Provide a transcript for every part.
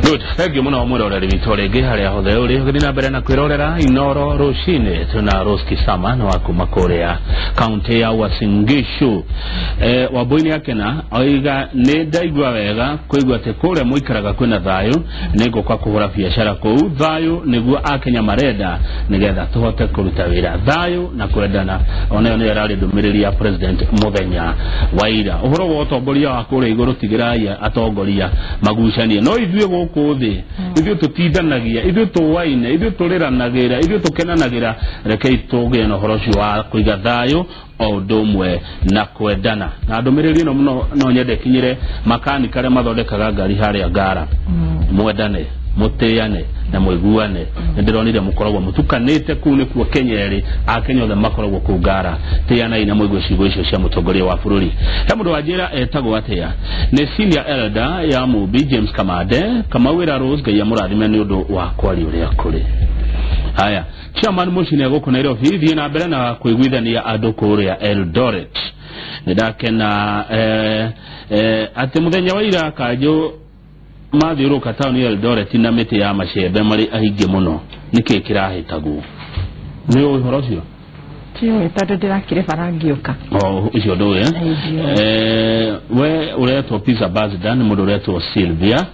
Good, thank you muno mwiroreri witũ rĩngĩ harĩa hothe ũrĩ ũgĩthiĩ na mbere na kwĩrorera Inoro rũcinĩ. Tuna Rose Kisama na wa kuma kũrĩa kaunti ya Uasin Gishu. Wambui nĩ akena oiga nĩ ndaigua wega kũigua atĩ kũrĩa mũikaraga kwĩna thayũ, nĩ ngũka kũhũra biacara kũu. Thayũ nĩguo akenya marenda nĩgetha tũhote kũruta wĩra, thayũ na kwendana. Onayo nĩyo ĩrarĩ ndũmĩrĩri ya president mũthenya wa ira. Ũhoro wa ũtongoria wa kũrĩa igũrũ, tigĩrai atongoria magucanie, no ithuĩ gũkũ thĩ, ithuĩ tũtindanagia, ithuĩ tũwaine, ithuĩ tũrĩranagĩra, ithuĩ tũkenanagĩra. Rekei tũgĩe na ũhoro ũcio wa kũiga thayũ o ũndũ ũmwe na kwendana. Na ndũmĩrĩri ĩno mũno no nyende kinyĩre makanika arĩa mathondekaga ngari harĩa Ngara: mwendane, mũtĩane na mũiguane. Nĩ ndĩronire mũkoragwo mũtukanĩte kũu, nĩkuo Kenya ĩrĩ, akenya othe makoragwo kũu Ngara. Tĩanai na mũigue ciugo icio cia mũtongoria wa bũrũri. He mũndũ wanjĩra etagwo atĩa, nĩ senior elder ya Mumbi, James Kamande Kamau. Ĩra Rose Ngai amũrathime nĩ ũndũ wa kwaria ũrĩa kũrĩ. Haya, chairman mũcine gũkũ Nairobi, thiĩ na mbere na kũiguithania andũ kũrĩa Eldoret. Nĩ ndakena atĩ mũthenya wa ira kanjũ mathiũrũka taũni ya Eldoret na mĩtĩ ya macembe marĩ aingĩ mũno. Nĩkĩ kĩrahĩtagwo? Nĩ ũĩ ũhoro ũcio? Tiũĩ tondũ ndĩrakire bara ngĩũka. O ũcio ndũĩ, eh? Ĩĩ, ndiũĩ. We ũretwo Peace Ambassador nĩ mũndũ ũretwo Sylvia.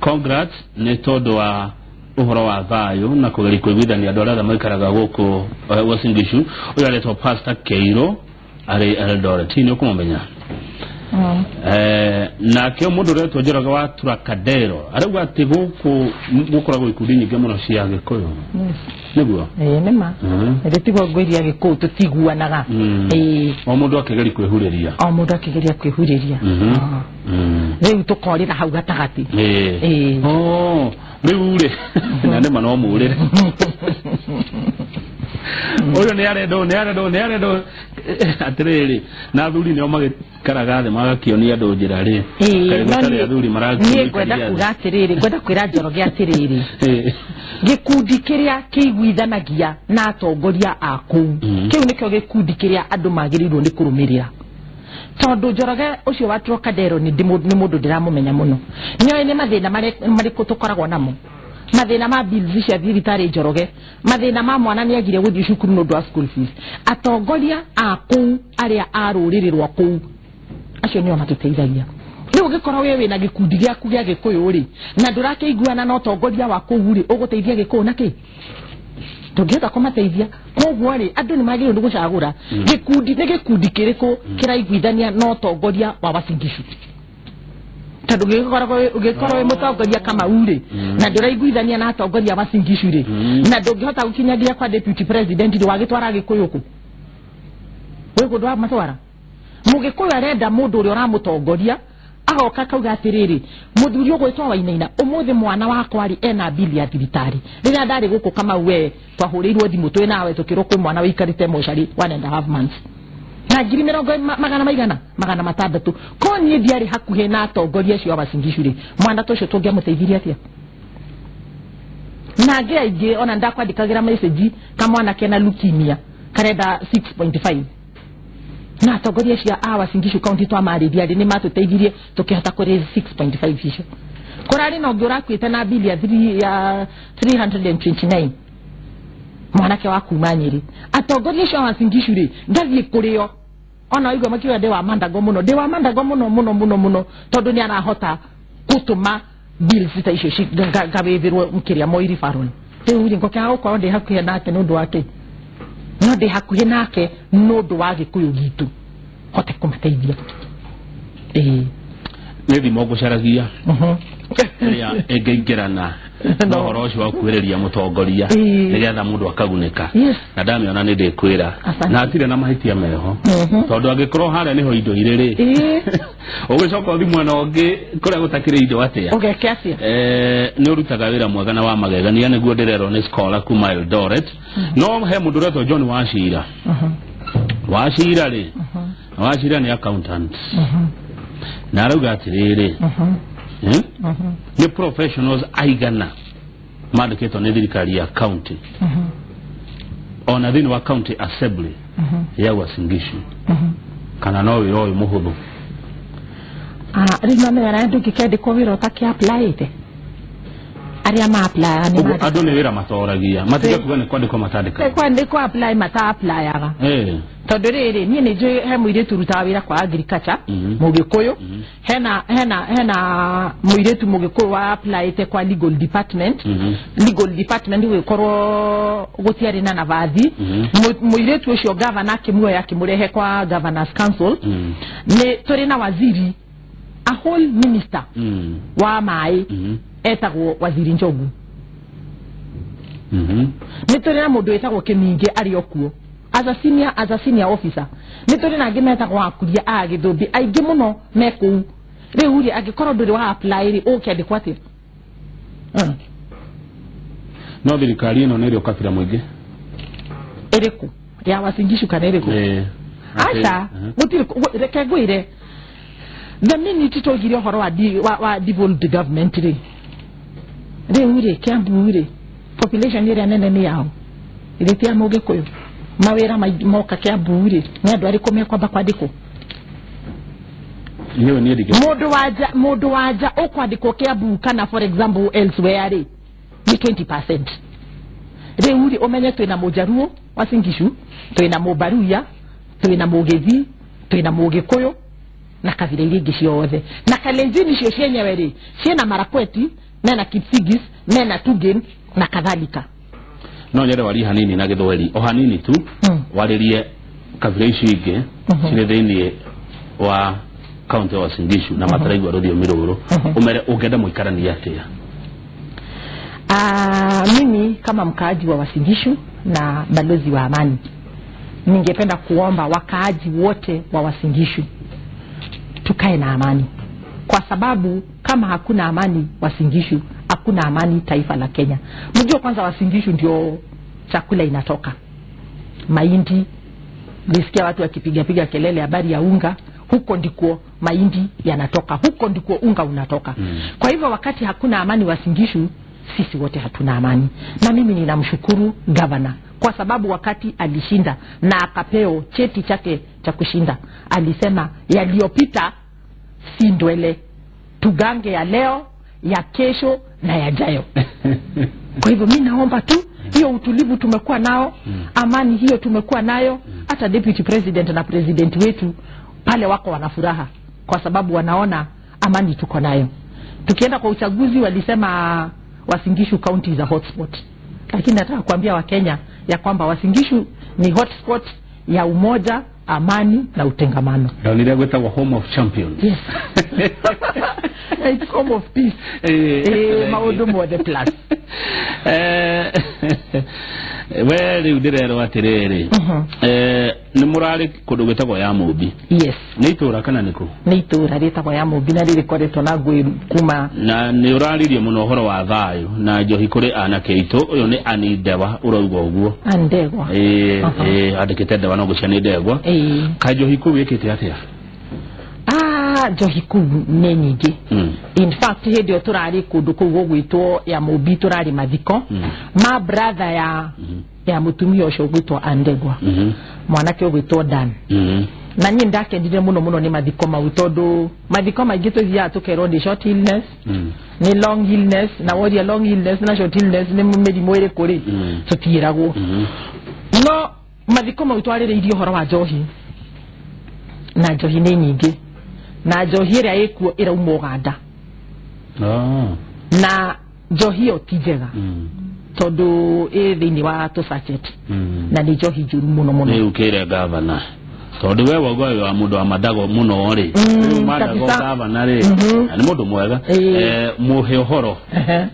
Congrats nĩ tondũ wa ũhoro wa thayũ na kũgeria kũiguithania andũ arĩa othe maikaraga gũkũ Uasin Gishu. Ũyũ aretwo Pastor Keiro arĩ Eldoret, nĩ ũkũmũmenya. Nake mũndũ ũretwo Njoroge wa Turakadero arauga atĩ gũkũ gũkoragwo ikundi nyingĩ mũno cia Gĩkũyũ. Nĩguo? Ĩĩ, nĩ ma. Ĩrĩ tiguo ngwĩria Gĩkũyũ tũtiguanaga. Ĩĩ. O mũndũ akĩgeria kwĩhurĩria. O mũndũ akĩgeria kwĩhurĩria. Rĩu tũkorĩra hau gatagatĩ. Ĩĩ. Oh, rĩu rĩ na nĩma no mũrĩre ũyũ nĩ arenda ũũ, nĩ arenda ũũ, nĩ arenda ũũ. Atĩrĩrĩ, na athuri nĩo magĩikaraga thĩ magakĩonia andũ njĩra rĩ? Ĩĩ, Kaĩ no gũtarĩ athuri niĩ ngwenda kuga atĩrĩrĩ, ngwenda kwĩra Njoroge atĩrĩrĩ, gĩkundi kĩrĩa kĩiguithanagia na atongoria a kũu, kĩu nĩkĩo gĩkundi kĩrĩa andũ magĩrĩirwo nĩ kũrũmĩrĩra, tondũ Njoroge ũcio wa Trocadero nĩ mũndũ ndĩramũmenya mũno. Nĩoĩ nĩ mathĩna marĩkũ tũkoragwo namo, mathĩna ma bills cia thibitarĩ Njoroge, mathĩna ma mwana nĩ agire gũthiĩ cukuru nĩ ũndũ wa school fees. Atongoria a kũu arĩa a rũrĩrĩ rwa kũu, acio nĩo matũteithagia. Rĩu ũngĩkorwo we wĩna gĩkundi gĩaku gĩa Gĩkũyũ rĩ, na ndũrakĩiguana na ũtongoria wa kũu rĩ, ũgũteithia Gĩkũyũ na kĩ? Ndũngĩhota kũmateithia. Koguo rĩ, andũ nĩ magĩrĩirwo nĩ gũcagũra gĩkundi, nĩ gĩkundi kĩrĩkũ kĩraiguithania na ũtongoria wa Uasin Gishu, tondũ ũngĩkorwo wĩ mũtongoria Kamau rĩ, na ndũraiguithania na atongoria a Uasin Gishu rĩ, na ndũngĩhota gũkinyanĩria kwa deputy president rĩ, wagĩtwara Gĩkũyũ kũ? Wĩ kũndũ wa matwara Mũgĩkũyũ arenda mũndũ ũrĩa ũramũtongoria agoka akauga atĩrĩrĩ, mũthuri ũgwĩtwo Wainaina, ũmũthĩ mwana wakwa rĩ, ena bili ya thibitarĩ. Rĩrĩa ndarĩ gũkũ Kamau, we twahũrĩirwo thimũ twĩ nawe tũkĩrwo kwĩ mwana wĩikarĩte mocarĩ 1.5 months na ngiri mĩrongo magana maigana 600. Ko niĩ ndiarĩ hakuhĩ na atongoria acio a Uasin Gishu rĩ, mwana ta ũcio tũngĩamũteithirie atĩa? Na angĩ aingĩ ona ndakwandĩkagĩra message, kamwana kena leukemia karenda 6.5, na atongoria acio a Uasin Gishu County twamarĩria rĩ, nĩ matũteithirie tũkĩhota kũrĩ 6.5 icio. Kũrarĩ na ũngĩ ũrakuĩte na bili ya ya 329, mwanake wa kuma Nyĩrĩ. Atongoria acio a Uasin Gishu rĩ, ngathiĩ kũrĩo ona waigua makiuga ndĩ wa mandago mũno, ndĩ wa mandago mũno mũno mũno mũno, tondũ nĩ arahota gũtũma bills ta icio ngawĩthĩrwo kĩrĩa Moi referral. Rĩu rĩ, ngũkĩaga gũkorwo ndĩ hakuhĩ nake nĩ ũndũ wa kĩ? No ndĩ hakuhĩ nake nĩ ũndũ wa Gĩkũyũ gitũ, hote kũmateithia, ĩĩ. Nĩ thimo ngũcaragia ĩrĩa ĩngĩingĩrana na ũhoro ũcio wa kuhĩrĩria mũtongoria nĩgetha mũndũ akagunĩka. Na ndamĩona nĩ ndĩkwĩra. Asante. Na hatirĩ na mahĩtia meho, tondũ angĩkorwo harĩa nĩho indo irĩ rĩ, ũgĩcoka ũthi mwena ũngĩ kũrĩa gũtakĩrĩ indo atĩa? Ũgeke atĩa? Nĩ ũrutaga wĩra mwega na wa magegania, nĩguo ndĩrerwo nĩ scholar kuma Eldoret. No he mũndũ ũretwo John Wachira. Wachira rĩ, Wachira nĩ accountant, na arauga atĩrĩrĩ, nĩ professionals aigana mandĩkĩtwo nĩ thirikari ya county ona thĩinĩ wa county assembly ya Uasin Gishu, kana no wĩra ũyũ mũhũthũ? Rĩu mamenya na ndũngĩkĩandĩkwo wĩra ũtakĩ-applyĩte. Arĩa ma-applya nĩ Ũguo andũ nĩ wĩra matoragia matiga kuga nĩ kwandĩkwo matandĩka. Kwandĩkwo apply mata-applyaga. Tondũ rĩrĩ niĩ nĩ njũĩ he mũirĩtu ũrutaga wĩra kwa agriculture mũgĩkũyũ, hena mũirĩtu mũgĩkũyũ wa applyĩte kwa legal department. Legal department gũgĩkorwo gũtiarĩ na navathi. Mũirĩtu ũcio governor akĩmuoya akĩmũrehe kwa governors council. Nĩ tũrĩ na waziri, a whole minister wa maĩ etagwo Waziri Njogu. Nĩ tũrĩ na mũndũ wĩtagwo Kĩmingĩ arĩ o kuo as a senior officer. Nĩ tũrĩ na angĩ metagwo Akuria a Gĩthũmbi, aingĩ mũno me kũu. Rĩu rĩ angĩkorwo ndũrĩ wa apply rĩ ũkĩandĩkwo atĩa? No thirikari ĩno nĩ ĩrĩ ũkabira mũingĩ. Ĩrĩkũ? Ya Uasin Gishu kana ĩrĩkũ? Aca, gũtirĩ, reke ngwĩre. The minute twaugire ũhoro wa devolved government rĩ, rĩu rĩ Kiambu rĩ population ĩrĩa nene nĩ yao, ĩrĩ ti ya mũgĩkũyũ. Mawĩra moka Kiambu rĩ nĩ andũ arĩkũ mekwamba kwandĩkwo? Mũndũ wa nja ũkwandĩkwo Kiambu kana for example elsewhere rĩ nĩ 20%. Rĩu rĩ ũmenye twĩna mũjaruo Uasin Gishu, twĩna mũbaruya, twĩna mũgĩthi, twĩna mũgĩkũyũ na kabira iria ingĩ ciothe. Na Kalenjin icio cienyewe rĩ ciĩna Marakweti, mena Kipsigis, mena Tugen na kadhalika. No nyende warie hanini na Gĩthweri, o hanini tu warĩrie kabira icio ingĩ cirĩ thĩinĩ wa kaunti ya Uasin Gishu na mataraigua rũthiomi rũrũ, ũmere ũngĩenda mũikaranie atĩa? Mimi kama mkaaji wa Uasin Gishu na balozi wa amani, ningependa kuomba wakaaji wote wa Uasin Gishu tukae na amani, kwa sababu kama hakuna amani Uasin Gishu, hakuna amani taifa la Kenya. Mjue kwanza Uasin Gishu ndio chakula inatoka, mahindi. Nisikia watu wakipiga piga kelele habari ya unga, huko ndiko mahindi yanatoka, huko ndiko unga unatoka. Kwa hivyo wakati hakuna amani Uasin Gishu, sisi wote hatuna amani. Na mimi ninamshukuru governor kwa sababu wakati alishinda na akapeo cheti chake cha kushinda, alisema yaliyopita si ndwele, tugange ya leo, ya kesho na yajayo. Kwa hivyo mimi naomba tu hiyo utulivu tumekuwa nao, amani hiyo tumekuwa nayo. Hata deputy president na president wetu pale wako wanafuraha kwa sababu wanaona amani tuko nayo. Tukienda kwa uchaguzi walisema Uasin Gishu County is a hotspot, lakini nataka kuambia Wakenya ya kwamba Uasin Gishu ni hotspot ya umoja, amani na utengamano. Ndonire gwetagwo home of champions. Yes. It's home of peace. Maũndũ mothe plus. We rĩu ndĩrerwo atĩrĩrĩ, nĩ mũrarĩ kũndũ gwĩtagwo ya Mũmbi. Yes. Nĩ itũra kana nĩkũ? Nĩ itũra rĩtagwo ya Mũmbi na rĩrĩkoretwo na ngũĩ kuma. Na nĩ ũraririe mũno ũhoro wa thayũ na njohi kũrĩ anake aitũ. Ũyũ nĩ Ani Ndewa ũrauga ũguo. Ani Ndegwa. Andĩkĩte Ndewa no ngũcia nĩ Ndegwa. Kaĩ njohi kũu ĩkĩte atĩa? Njohi kũu nĩ nyingĩ. In fact hĩndĩ ĩyo tũrarĩ kũndũ kũu gũgwĩtwo ya Mũmbi, tũrarĩ mathiko ma brother ya mũtumia ũcio ũgwĩtwo Andegwa, mwanake ũgwĩtwo Dan. Na niĩ ndakendire mũno mũno nĩ mathiko mau, tondũ mathiko maingĩ tũthiaga tũkerwo nĩ short illness, nĩ long illness, na woria long illness na short illness nĩ mĩrimũ ĩrĩkũ rĩ, tũtiĩragwo. No mathiko mau twarĩrĩirie ũhoro wa njohi, na njohi nĩ nyingĩ, na njohi ĩrĩa ĩkuo ĩrauma Ũganda. Na njohi ĩyo ti njega tondũ ĩ thĩinĩ wa tũsachet, na nĩ njohi njũru mũno mũno. Rĩu kĩre gavana, tondũ we wauga wĩ wa mũndũ wa Mandago mũno rĩ, rĩu Mandago gavana rĩ nĩ mũndũ mwega, mũhe ũhoro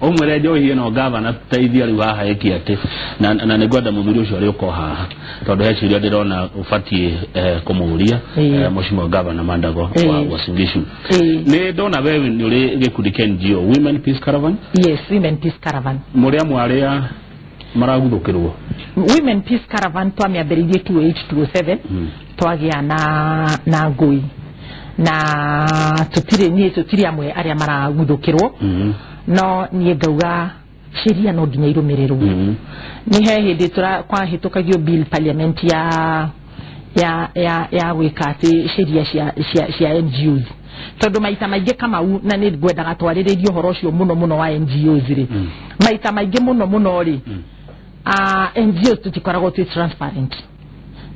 ũmwĩre njohi ĩno gavana teithia rĩu haha ĩki atĩ, na nĩngwenda mũthuri ũcio arĩũka o haha tondũ he ciũria ndĩrona ũbatiĩ kũmũũria Mheshimiwa Gavana Mandago wa Uasin Gishu. Nĩ ndona we nĩ ũrĩ gĩkundi kĩa NGO Women Peace Caravan. Yes, Women Peace Caravan. Mũrĩ amwe arĩa maraguthũkĩrwo? Women Peace Caravan twamĩambĩrĩirie 2827, twagĩa na ngũi na tũtirĩ, niĩ tũtirĩ amwe arĩa maraguthũkĩrwo. No niĩ ngauga sheria no nginya irũmĩrĩrwo. Nĩ he hĩndĩ kwahĩtũkagio bill parliament ya gwĩka atĩ sheria cia NGOs. Tondũ maita maingĩ Kamau, na nĩ ngwendaga twarĩrĩrie ũhoro ũcio mũno mũno wa NGOs rĩ, maita maingĩ mũno mũno rĩ, NGOs tũtikoragwo twĩ transparent.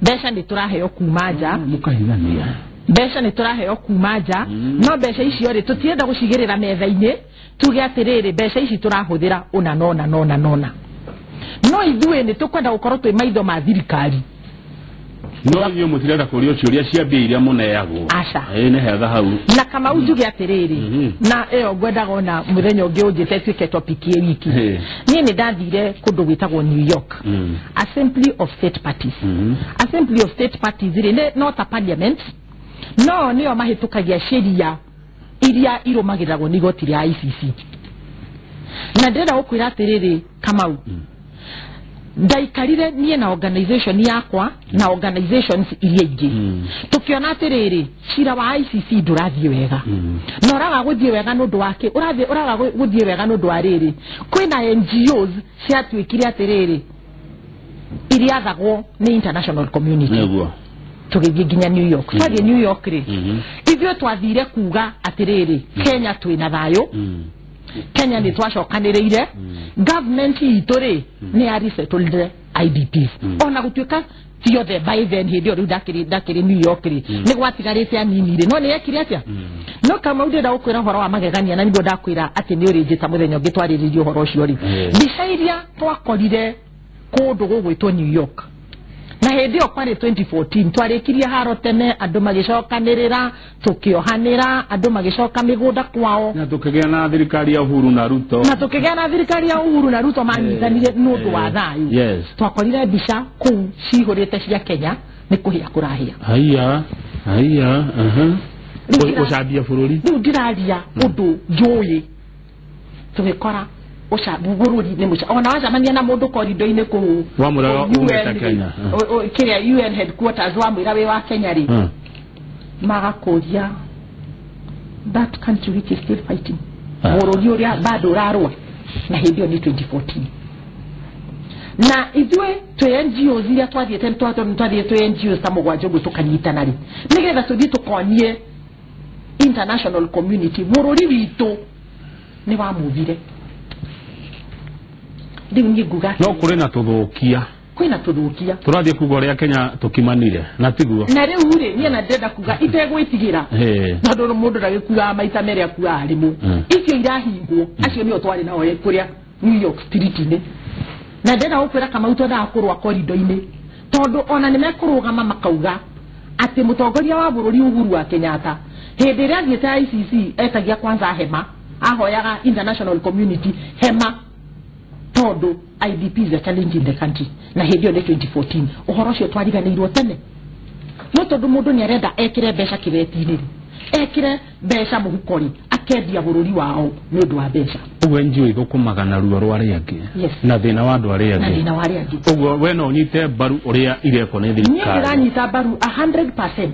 Mbeca nĩ tũraheo kuma nja, mũkahithania. Mbeca nĩ tũraheo kuma nja, no mbeca icio rĩ, tũtirenda gũcigĩrĩra metha-inĩ tuge atĩrĩrĩ, mbeca ici tũrahũthĩra ũna nona nona nona. No ithuĩ nĩ tũkwenda gũkorwo twĩ maitho ma thirikari. No inyuĩ mũtirenda kũrio ciũria cia mbia iria mũneagwo. Aca. Ĩĩ, nĩ hetha hau. Na Kamau njuge atĩrĩrĩ, na ĩyo ngwendaga ona mũthenya ũngĩ ũnjĩte ĩtuĩke topic ĩ wiki. Niĩ nĩ ndathire kũndũ gwĩtagwo New York, Assembly of State Parties. Assembly of State Parties rĩ, nĩ no ta parliament, no nĩo mahĩtũkagia sheria iria irũmagĩrĩragwo nĩ igoti rĩa ICC. Na ndĩrenda gũkwĩra atĩrĩrĩ Kamau, ndaikarire niĩ na organization yakwa na organizations iria ingĩ, tũkĩona atĩrĩrĩ, cira wa ICC ndũrathiĩ wega, na ũraga gũthiĩ wega nĩ ũndũ wa kĩ? Ũrathiĩ ũraga gũthiĩ wega nĩ ũndũ wa rĩrĩ, kwĩna NGOs ciatuĩkire atĩrĩrĩ iriathagwo nĩ international community. Tũgĩthiĩ nginya New York. Twathiĩ New York rĩ, ithuĩ twathire kuga atĩrĩrĩ, Kenya twĩna thayũ, Kenya nĩ twacokanĩrĩire, government itũ rĩ nĩ ya resettled IDPs, ona gũtuĩka ti othe by then. Hĩndĩ ĩyo rĩu ndakĩrĩ New York rĩ, nĩ gwatigarĩte anini rĩ, no nĩ yekire atĩa? No Kamau, ndĩrenda gũkwĩra ũhoro wa magegania, na nĩguo ndakwĩra atĩ nĩ ũrĩnjĩta mũthenya ũngĩ twarĩrĩrie ũhoro ũcio rĩ. Mbica iria twakorire kũndũ gũgwĩtwo New York, na hĩndĩ ĩyo kwarĩ 2014, twarĩkirie haro tene, andũ magĩcokanĩrĩra, tũkĩohanĩra, andũ magĩcoka mĩgũnda kwao. Na tũkĩgĩa na thirikari ya Uhuru na Ruto. Na tũkĩgĩa na thirikari ya Uhuru na Ruto, manyitanire nĩ ũndũ wa thayũ. Twakorire mbica kũu cihũrĩte cia Kenya nĩ kũhĩa kũrahĩa. Haiya haiya, aha. Gũcambia bũrũri. Rĩu ndĩraria ũndũ njũĩ, tũgĩkora bũrũri nĩ mũca, ona wacemania na mũndũ korido-inĩ kũu Wamwĩra UN umĩte rĩ, Kenya. kĩrĩa UN headquarters, wamwĩra wĩ wa Kenya rĩ, magakũria, "That country which is still fighting?" Bũrũri ũrĩa bado ũrarũa. Na hĩndĩ ĩyo nĩ 2014, na ithuĩ twĩ NGOs iria twathiĩte, twathiĩ twĩ NGOs ta 7 ũguo, tũkanyitana rĩ, nĩgetha tũthiĩ tũkonie international community bũrũri witũ nĩ wamuthire. Rĩu niĩ nguga No kũrĩ na tũthũkia. Kwĩna tũthũkia. Tũrathiĩ kuga ũrĩa Kenya tũkimanire na tiguo. Na rĩu rĩ, niĩ na ndĩrenda kuga itegwĩtigĩra, tondũ mũndũ ndagĩkuaga maita merĩ, akuaga rĩmwe. Icio irahingwo, acio nĩo twarĩ nao kũrĩa New York street-inĩ. Na ndĩrenda gũkwĩra Kamau, twendaga kũrũa korido-inĩ, tondũ ona nĩ mekũrũgama makauga atĩ mũtongoria wa bũrũri Uhuru wa Kenyatta, hĩndĩ ĩrĩa athiĩte ICC, etagia kwanza hema, ahoyaga international community hema, tondũ IDPs are challenging the country. Na hĩndĩ ĩyo nĩ 2014. Ũhoro ũcio twariganĩirwo tene, no tondũ mũndũ nĩ arenda ekĩre mbeca kĩbeti-inĩ rĩ, ekĩre mbeca mũhuko rĩ, akendia bũrũri wao nĩ ũndũ wa mbeca. Ũguo NGO ithũkũmaga na ruo rwa arĩa angĩ Yes. na thĩna wa andũ arĩa Na angĩ. Thĩna wa arĩa angĩ. Ũguo we no ũnyite mbaru ũrĩa irekwo nĩ Niĩ thirikari? ndĩranyita mbaru 100%,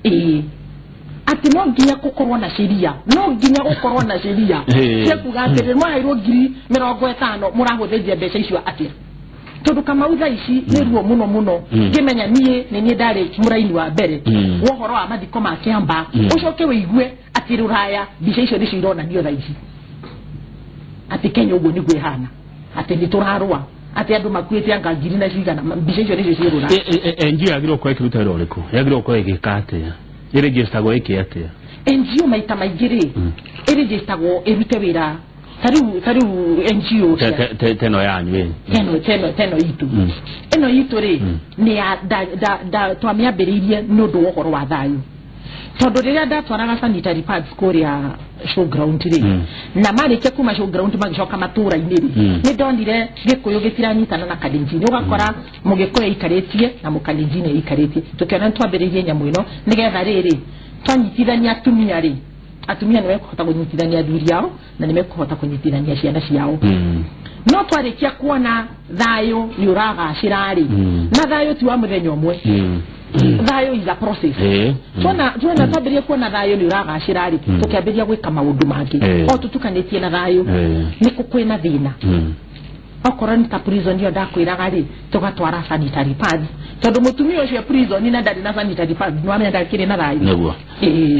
ĩĩ, atĩ no nginya gũkorwo na sheria, no nginya gũkorwo na sheria cia kuga atĩrĩ, mwaheirwo 50,000, mũrahũthĩria mbeca icio atĩa? Tondũ Kamau, thaa ici nĩ ruo mũno mũno, ngĩmenya niĩ nĩ niĩ ndarĩ mũraini wa mbere wa ũhoro wa mathiko ma Kĩamba, ũcoke wĩigue atĩ rũraya mbica icio nĩcio ironanio thaa ici, atĩ Kenya ũguo nĩguo ĩhana, atĩ nĩ tũrarũa, atĩ andũ makuĩte anga ngiri na cigana, mbica icio nĩcio ciĩ rũraya. NGO yagĩrĩirwo gũkorwo ĩkĩruta wĩra ũrĩkũ? Yagĩrĩirwo gũkorwo ĩgĩka atĩa? Ĩrĩnjĩstagwo ĩke atĩa? NGO maita maingĩ rĩ, ĩrĩnjĩstagwo ĩrute wĩra ta rĩu NGO Teno yanyu ĩ? Teno itũ, ĩno itũ rĩ, nĩ ya da twamĩambĩrĩirie nĩ ũndũ wa ũhoro wa thayũ, tondũ rĩrĩa ndatwaraga sanitary pads kũrĩa showground rĩ, na marĩkia kuma showground magĩcoka matũra-inĩ rĩ, nĩ ndonire Gĩkũyũ gĩtiranyitana na Kalenjin, ũgakora Mũgĩkũyũ aikarĩtie na Mũkalenjin aikarĩtie. Tũkĩona nĩ twambĩrĩirie nyamũ ĩno nĩgetha rĩrĩ twanyitithania atumia rĩ, atumia nĩ mekũhota kũnyitithania athuri ao na nĩ mekũhota kũnyitithania ciana ciao. No twarĩkia kuona thayũ nĩ ũragacĩra rĩ, na thayũ ti wa mũthenya ũmwe, thayũ is a process. Tuona twambĩrĩrie kuona thayũ nĩ ũragacĩra rĩ, tũkĩambĩrĩria gwĩka maũndũ mangĩ o tũtukanĩtie na thayũ. Nĩkũ kwĩna thĩna? Okorwo nĩ ta prison ĩyo ndakwĩraga rĩ, tũgatwara sanitary pads, tondũ mũtumia ũcio prison na ndarĩ na sanitary pads, nĩwamenya ndakĩrĩ na thayũ. Nĩguo.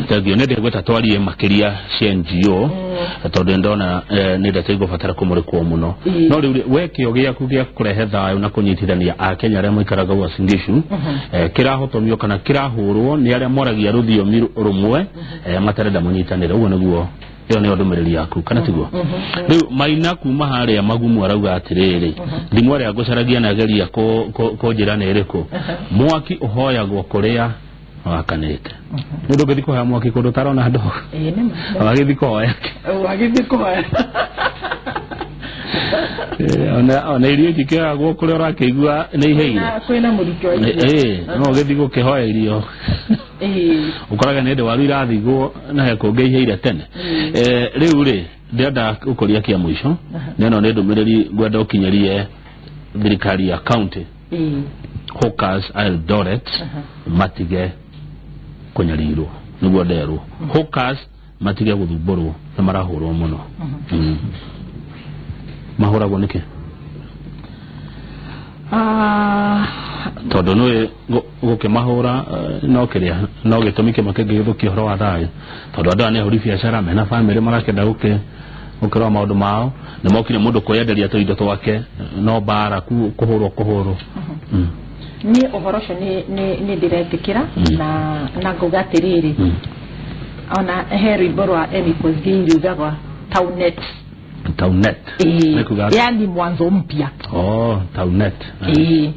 Thengiũ. Nĩ ndĩgwĩta twarie makĩria cia NGO, tondũ ndona nĩ ndeto igũbatara kũmũrĩkwo mũno. No rĩu rĩ, we kĩo gĩaku gĩa kũrehe thayũ na kũnyitithania akenya arĩa maikaraga Uasin Gishu kĩrahotomio kana kĩrahũrwo nĩ arĩa moragia rũthiomi rũmwe, matarenda mũnyitanĩre. Ũguo nĩguo, ĩyo nĩyo ndũmĩrĩri yaku, kana tiguo? Rĩu Maina kuma harĩa Magumu arauga atĩrĩrĩ, thimũ ĩrĩa ngũcaragia na geria kũnjĩra nĩ ĩrĩkũ. Mwaki ũhoyagwo kũrĩa wakanĩte. Nĩ ndũngĩthiĩ kũhoya mwaki kũndũ ũtarona ndogo. Ĩĩ, nĩ ma. Wagĩthiĩ kũhoya? Wagĩthiĩ kũhoya. Ona irio ici kĩoyagwo kũrĩa ũrakĩigua nĩ iheire. Kwĩna mũrukĩ wa irio. No ũgĩthiĩ gũkĩhoya irio, ũkoraga nĩ hĩndĩ waru irathigwo na he kũngĩ iheire tene. Rĩu rĩ, ndĩrenda gũkũria kĩa mũico, neno nĩ ndũmĩrĩri ngwenda ũkinyĩrie thirikari ya county. Hawkers a Eldoret matige kũnyarirwo, nĩguo nderwo hawkers matige gũthumbũrwo, nĩ marahũrwo mũno. Mahũragwo nĩkĩ? Tondũ nĩ gũkĩmahũra, no kĩrĩa no gĩtũmi kĩmwe kĩngĩgĩthũkia ũhoro wa thayũ, tondũ andũ aya nĩ ahũri biacara mena bamĩrĩ, marakĩenda gũkĩrora maũndũ mao, nĩ mokire mũndũ kwĩyenderia tũindo twake, no mbara kũhũrwo. Niĩ ũhoro ũcio nĩ ndĩretĩkĩra na ngauga atĩrĩrĩ, ona he rwĩmbo rwa Emmy Kosgei rugaga Taunet. Taunet? Ĩĩ. Nĩ kuga atĩa? Yani mwanzo mpya. Oh, Taunet. Ĩĩ,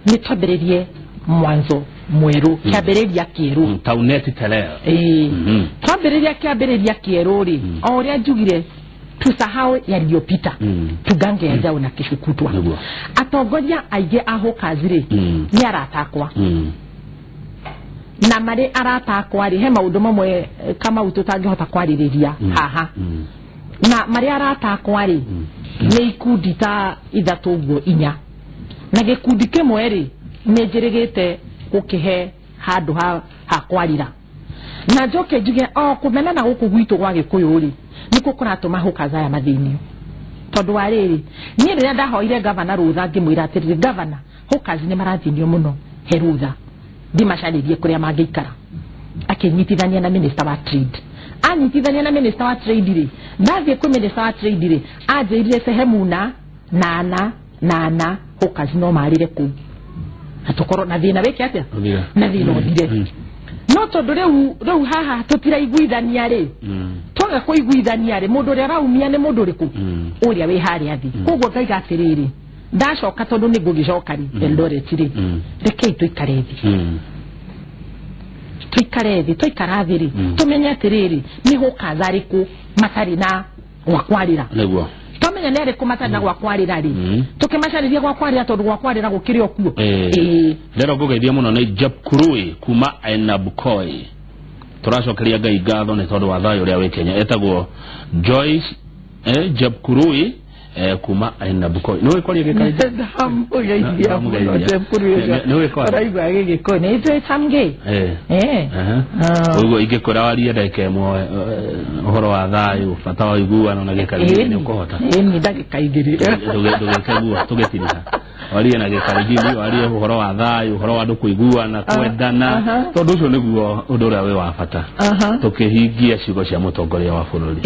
nĩ twambĩrĩrie mwanzo mwerũ, kĩambĩrĩria kĩerũ. Taunet telea. Ĩĩ, twambĩrĩria kĩambĩrĩria kĩerũ rĩ, o ũrĩa njugire, tusahau yaliyopita, tugange yajao na kesho kutwa. Atongoria aingĩ a hawkers rĩ, nĩ arata akwa, na marĩ arata akwa rĩ, he maũndũ mamwe Kamau tũtangĩhota kwarĩrĩria haha. Na marĩ arata akwa rĩ, nĩ ikundi ta ithatũ ũguo, inya, na gĩkundi kĩmwe rĩ, nĩ njĩrĩgĩte gũkĩhe handũ ha kwarĩra, na njoke njuge o kũmenana gũkũ gwitũ gwa gĩkũyũ rĩ, nĩkuo kũratũma hawkers aya mathĩnio, tondũ wa rĩrĩ, niĩ rĩrĩa ndahoire gavana rũtha, ngĩmwĩra atĩrĩrĩ, "Gavana, hawkers nĩ marathĩnio mũno, he rũtha ndimacarĩrie kũrĩa mangĩikara." Akĩnyitithania na minister wa trade. Anyitithania na minister wa trade rĩ, ndathiĩ kwĩ minister wa trade rĩ, anjĩrire sehemu na nana nana hawkers no marĩre kũu, na tũkorwo na thĩna wĩke atĩa? Ũthire. Na thĩna ũthire. No tondũ rĩu haha tũtiraiguithania rĩ, twaga kũiguithania rĩ, mũndũ ũrĩa araumia nĩ mũndũ ũrĩkũ? Ũrĩa wĩ harĩa thĩ. Koguo ngaiga atĩrĩrĩ, ndacoka, tondũ nĩ ngũgĩcoka rĩ Eldoret rĩ, rekei tũikare thĩ, tũikare thĩ. Twaikara thĩ rĩ, tũmenye atĩrĩrĩ, nĩ hawkers arĩkũ matarĩ na gwa kwarĩra. Twamenya nĩ arĩkũ matarĩ na gwa kwarĩra rĩ, tũkĩmacarĩria gwa kwarĩra, tondũ gwa kwarĩra gũkĩrĩ o kuo. Ĩĩ. Ndero ngũgeithia mũno nĩ Jepkurui kuma Ainabkoi. Tũracokeria Ngai ngatho nĩ tondũ wa thayũ ũrĩa wĩ Kenya. Etagwo Joyce Jepkurui kuma Ainabkoi. Nĩ ũĩ kwaria Gĩkarinjin? Ndamũgeithia mũno. Ndamũgeithia. Jepkurui ũcio. Nĩ ũĩ kwaria? Ũraigua gĩgĩkũyũ nĩ ithuĩ Chamgei. Ũguo ingĩkwĩra warie ndagĩka ĩmwe ũhoro wa thayũ, bata wa ũiguano na Gĩkarinjin, nĩ ũkũhota? Ĩni, ndagĩka 2. Ndũgeke guo tũgĩtiriha, warie na Gĩkarinjini, warie ũhoro wa thayũ, ũhoro wa andũ kũiguana, kwendana, tondũ ũcio nĩguo ũndũ ũrĩa wĩ wa bata tũkĩhingia ciugo cia mũtongoria wa bũrũri.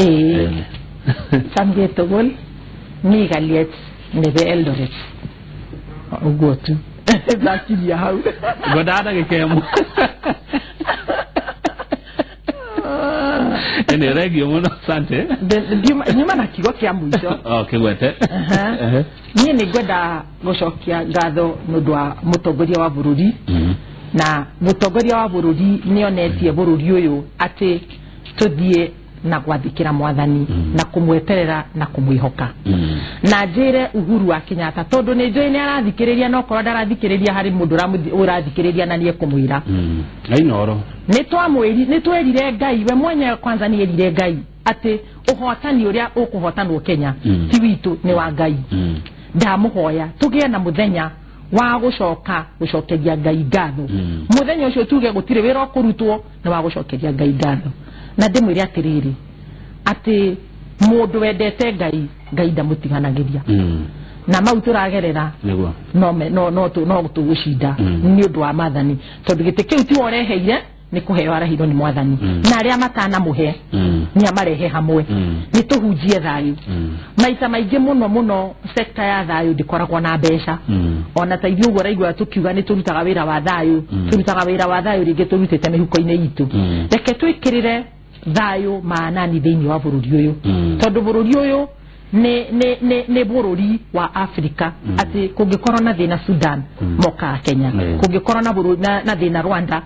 Chamgei tugul, mi kalyet nebo Eldoret, ũguo tu ndakinyia hau. Ngwendaga ndagĩka ĩmwe. Ĩnĩ rengio mũno, asante. Nyuma na kiugo kĩa mũico. O kĩgwete. Niĩ nĩ ngwenda gũcokia ngatho nĩ ũndũ wa mũtongoria wa bũrũri, na mũtongoria wa bũrũri nĩ onetie bũrũri ũyũ atĩ tũthiĩ na gwathĩkĩra mwathani, na kũmweterera na kũmwĩhoka. Na njĩre Uhuru wa Kenyatta, tondũ nĩ njũĩ nĩ arathikĩrĩria, no korwo ndarathikĩrĩria, harĩ mũndũ ũrathikĩrĩria na nĩ ekũmwĩra. Ainoro. Nĩ twamwĩri, nĩ twerire Ngai, we mwenyewe kwanza nĩ erire Ngai atĩ ũhotani ũrĩa ũkũhotanwo Kenya ti witũ, nĩ wa Ngai. Ndamũhoya tũgĩe na mũthenya wa gũcoka gũcokeria Ngai ngatho. Mũthenya ũcio tuge gũtirĩ wĩra ũkũrutwo, nĩ wa gũcokeria Ngai ngatho. Na ndĩmwĩre atĩrĩrĩ, atĩ mũndũ wendete Ngai, Ngai ndamũtiganagĩria. Na mau tũragerera nĩguo no no no no tũgũcinda nĩ ũndũ wa mathani, tondũ gĩtĩ kĩu tiwe ũreheire, nĩ kũheo arahirwo nĩ mwathani, na arĩa matanamũhe nĩ amarehe hamwe. Nĩ tũhunjie thayũ. Maita maingĩ mũno mũno sekta ya thayũ ndĩkoragwo na mbeca. Ona ta ithuĩ ũguo ũraigua tũkiuga nĩ tũrutaga wĩra wa thayũ, tũrutaga wĩra wa thayũ rĩngĩ tũrutĩte mĩhuko-inĩ itũ. Reke twĩkĩrĩre thayũ maanani thĩinĩ wa bũrũri ũyũ, tondũ bũrũri ũyũ nĩ bũrũri wa Afrika. Atĩ kũngĩkorwo na thĩna Sudan, mokaga Kenya. Kũngĩkorwo na thĩna Rwanda,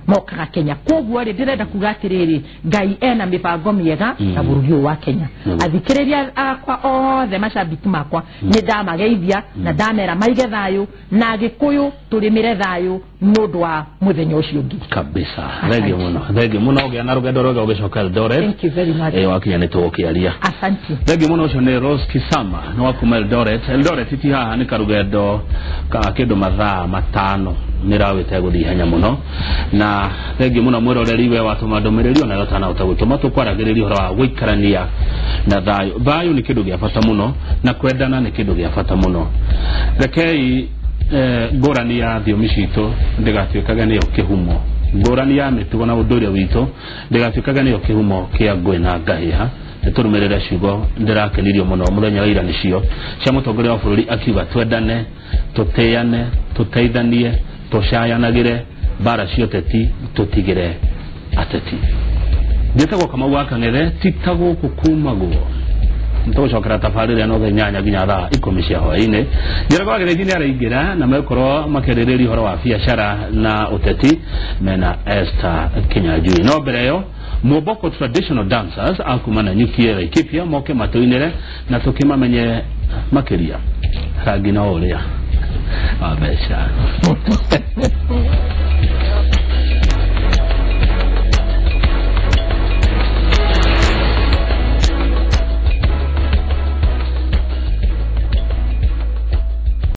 mokaga Kenya. Koguo rĩ, ndĩrenda kuga atĩrĩrĩ, Ngai ena mĩbango mĩega na bũrũri ũyũ wa Kenya. Athikĩrĩria akwa othe, macambiki makwa, nĩ ndamageithia na ndamera maige thayũ, na Gĩkũyũ tũrĩmĩre thayũ nĩ ũndũ wa mũthenya ũcio ũngĩ. Kabisa, thengio mũno, thengio mũno. Ũgĩa na rũgendo rwega ũgĩcoka Eldoret. Thank you very much. Wakinya nĩ tũgũkĩaria. Asante. Thengio mũno. Ũcio nĩ Rose Kisama, nĩ wa kuma Eldoret. Eldoret ti haha, nĩ karũgendo ka kĩndũ mathaa 5, nĩ rawĩte gũthiĩ ihenya mũno. Na thengio mũno mwĩroreri we watũma ndũmĩrĩri, ona ũtanahota gũtũma. Tũkwaragĩrĩria ũhoro wa gũikarania na thayũ. Thayũ nĩ kĩndũ gĩa bata mũno, na kwendana nĩ kĩndũ gĩa bata mũno. Rekei ngũrani ya thiomi citũ ndĩgatuĩkage nĩyo kĩhumo, ngũrani ya mĩtugo na ũndũire witũ ndĩgatuĩkage nĩyo kĩhumo kĩa ngũĩ na ngahĩha. Nĩtũrũmĩrĩre ciugo ndĩrakenirio mũno mũthenya wa ira nĩcio cia mũtongoria wa bũrũri, akiuga twendane, tũtĩane, tũteithanie, tũcayanagĩre, mbara cia ũteti tũtigĩre ateti. Njĩtagwo Kamau wa Kang'ethe, ti ta gũkũ kumagwo. Tũgũcokera tabarĩra ĩno thaa 8 nginya thaa 10 cia hwaĩ-inĩ. Njĩra wa Gĩthĩnji nĩ araingĩra na megũkorwo makĩarĩrĩria ũhoro wa biacara na ũteti mena Esther Kinyanjui. No mbere ĩyo, Mwomboko Traditional Dancers akuma na Nyukie Laikipia moke matũinĩre na tũkĩmamenye makĩria. Rangi no ũrĩa wa mbeca.